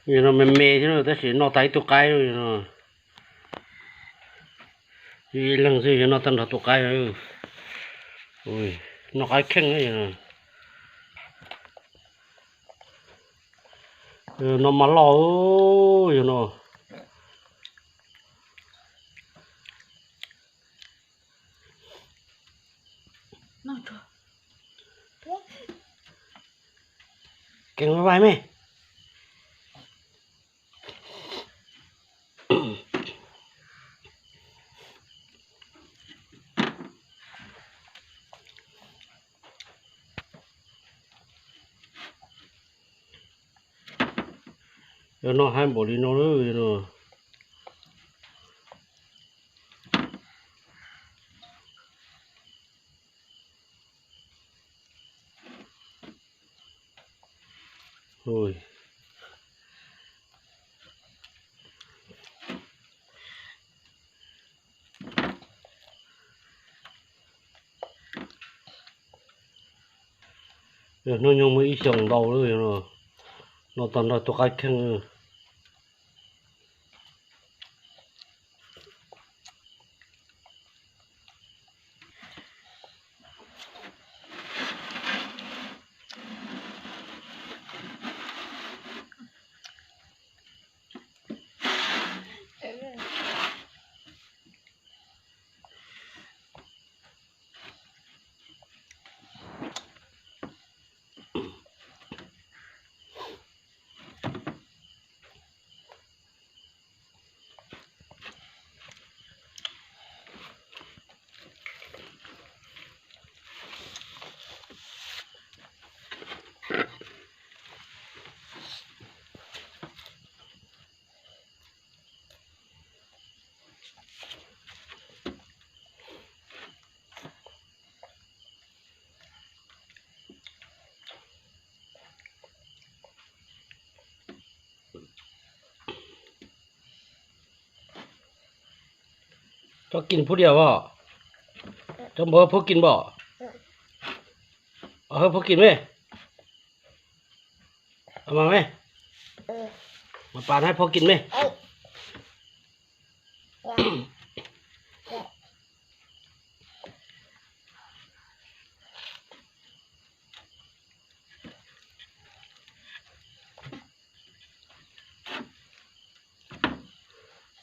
Yog no me me thiab tab sis noj tag ib tug qaib no. Ib leeg xwb yog noj tag nrho tus qaib. Noj qaib kheej. No mas loj yog no. Keeb vai me. Yog noj haib npaum li no lawm no. Yog hnub nyoog muaj ib xyoos ntau lawm no, noj tag nrho tus qaib kheej. Cov kim phuj diam os, cov npawg phuj kim npom, hawb phuj kim me, mas me, mas pas hawb phuj kim me.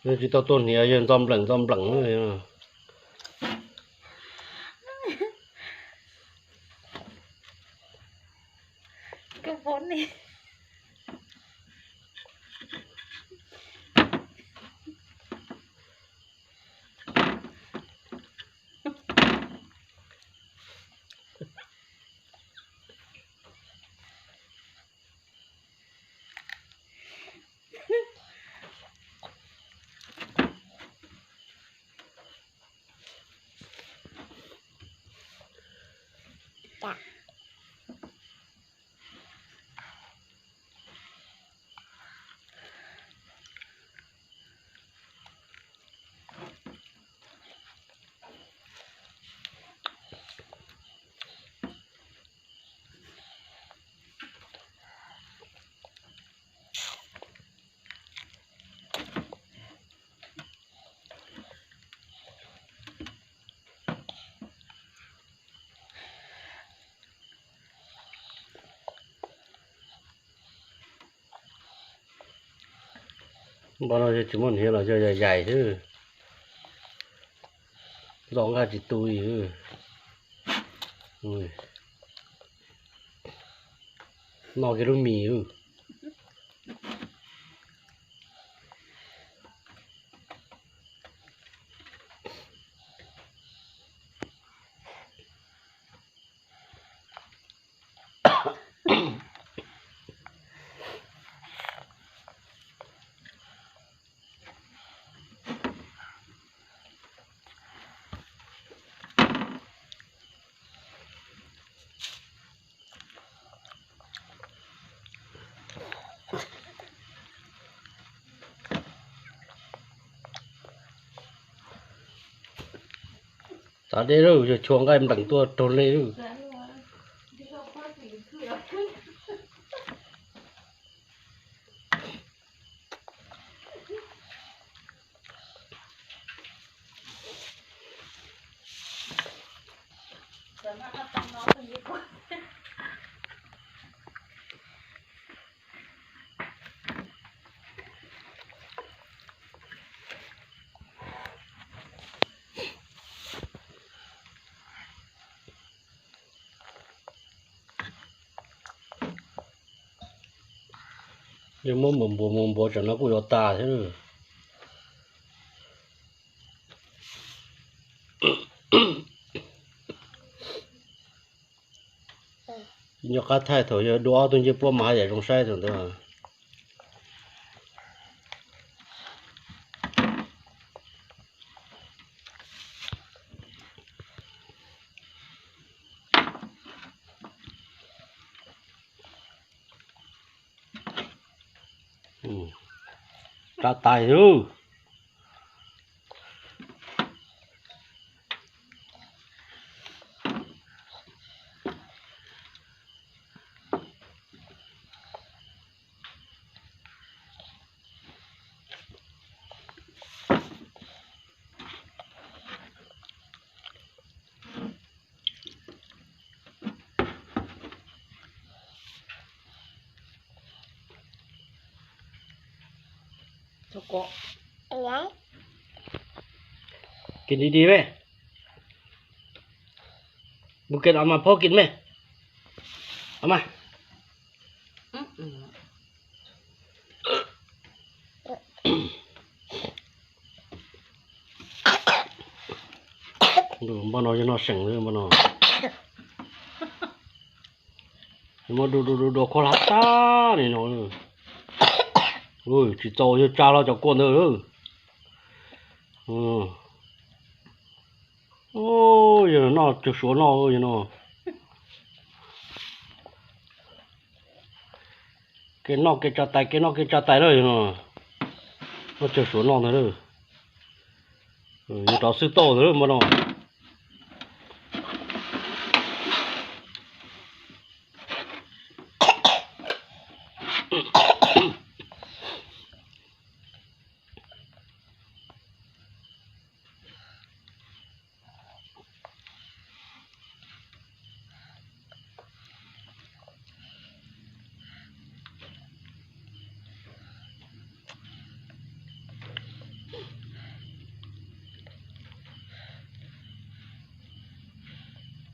Tsis tau tuaj hniav yawg ntxo npleem ntxo npleem. Npaj no yog tsis muaj hniav los yog yais yais xwb, ntxo nqaij tsis tu li. Noj kiag lub mis. Txav deb lawm, yog chua nqaij npleem tuaj raug lej lawm. Yeej muab npuav npuav npuav npuav tsam no kuj yuav tas thiab. Nyob qab thaij thaum yog dua ob tug ncej puab mas haj yam zoo saib thaum ntawd. Tsa tais lawm. Kis di di me. Mus kis os mas phob kis me. Os mas. Npaj no yog no seem npaj no. Muab du du du dua khuab hlab tag li no. Tsis txaus yog tsa hlo cov kua ntawd. Yog noj cog suav noj no. Kev noj kev tsa tais, kev noj kev tsa tais lawm no. Noj cog suav noj ntag lawm. Yuav rov xwb tauj ntag lawm npaj no.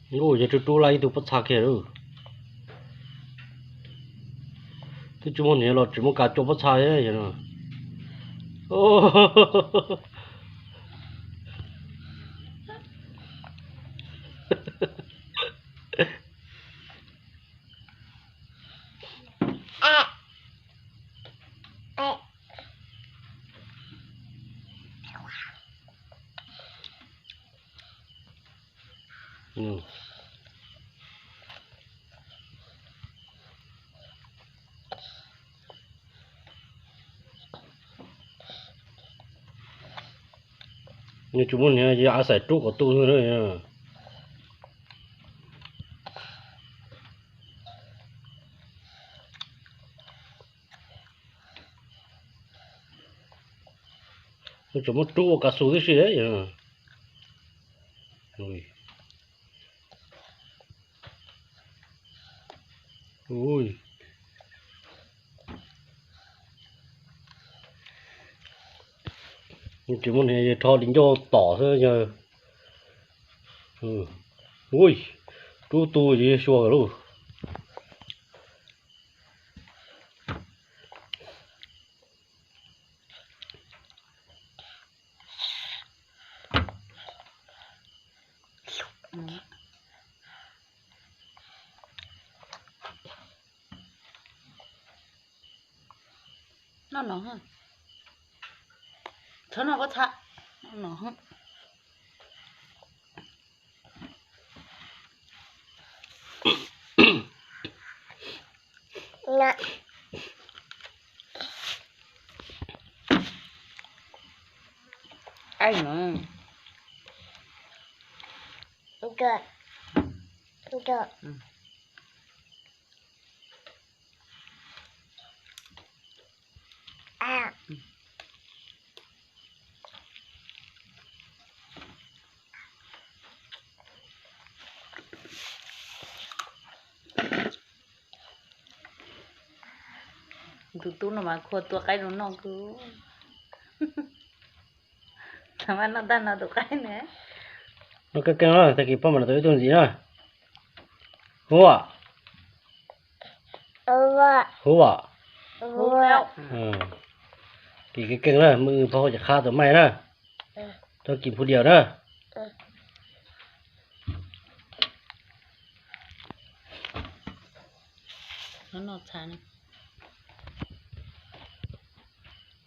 Yog rub rub laj ib tug pob txha kiag lawm. Twb tsis muaj hniav los tsis muaj kas cua pob txha. Nws tsis muaj hniav, yog av xaim rub kom tu xwb. Nws tseem muab rub ua kav xus tib si. Tsis muaj hniav, rho di ncauj tom xwb yog. Ui, rub tu ces yog xyuas lawm. Noj no, txhob noj pob txha, noj no. Tus tub no mas khua tua qaib rau noj kawg. Thaum mas noj tag no tus qaib na. Noj keej keej na, tag kis poj mam li tau ib tug ntxiv na. Huv, huv. Kis keej keej na, mej pab hau cov qhab tau maij na. Cov kis phu diam na.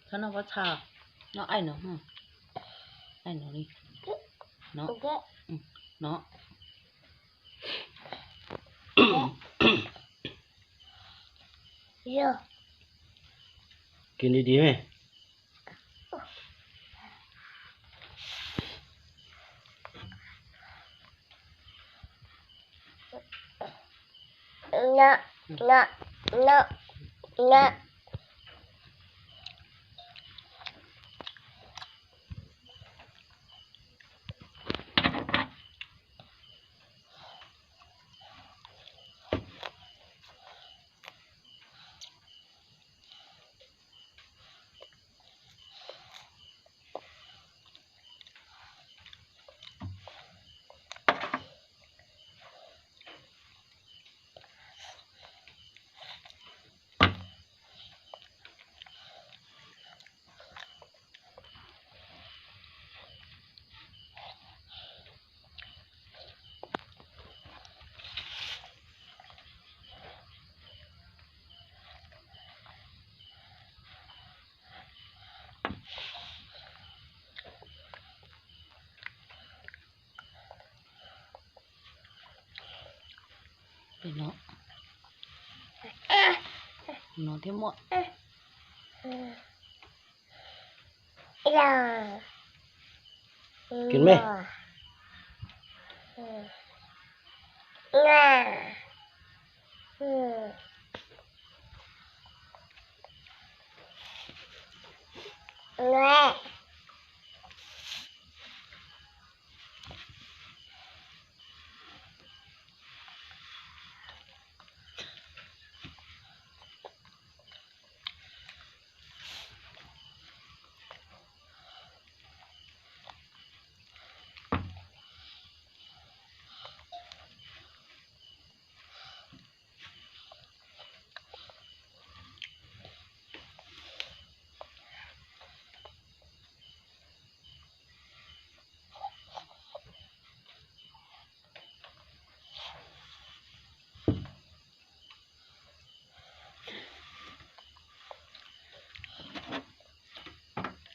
Txhob noj pob txha, noj aim no, aim no li, no, no. Kis di di me. No, no thiab muaj. Kis me.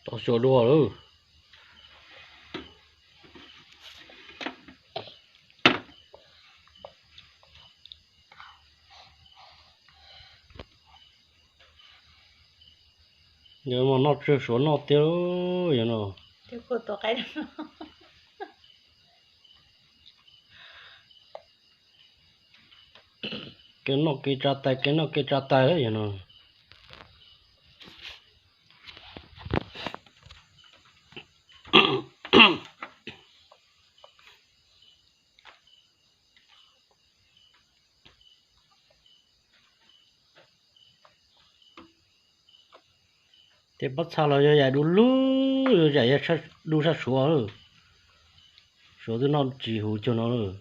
Tau xyuas dua lawm. Yog mas noj tsawg suav noj tiag yog no. Kev noj kev tsa tais, kev noj kev tsa tais yog no. Tej pob txha los yog yam du lug, yog yam du sab suav lawm. Suav twb noj tsis huv cuag no lawm.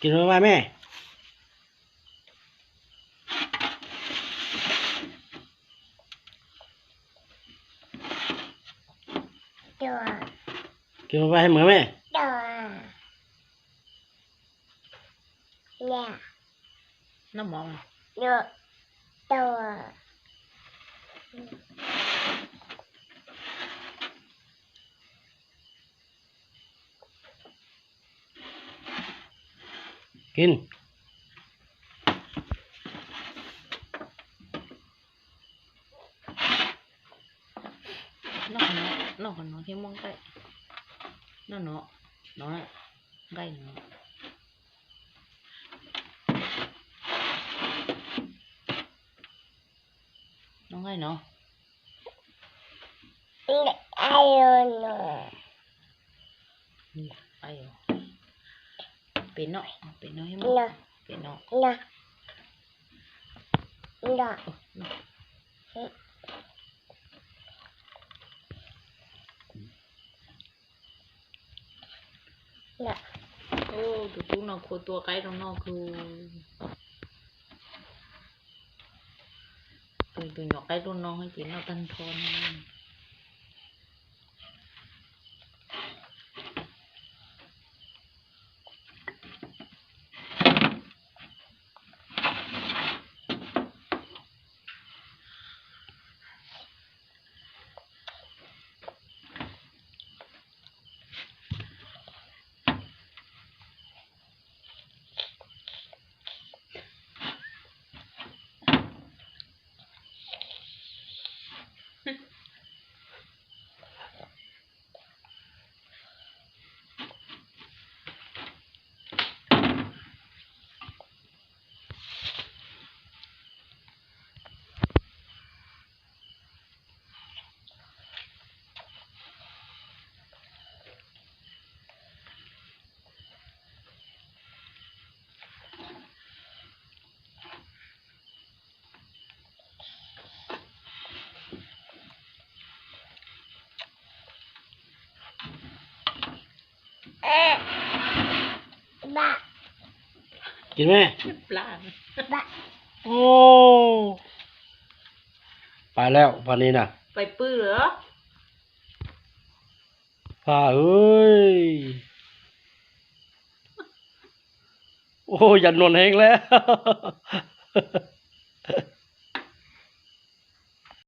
Kis no vaj me. Kis no vaj me. Kis. Noj qhov no thiab muaj nqaij. Noj no, no, nqaij no. No. Pem no, pem no, pem no. Tus tub no khua tua qaib rau noj kawg. Tus, tus nyuam qaib luaj no ces noj tag nrho no. Kiv me. Pais lawm pog ni na. Pog, ua yam nuam heev lawm.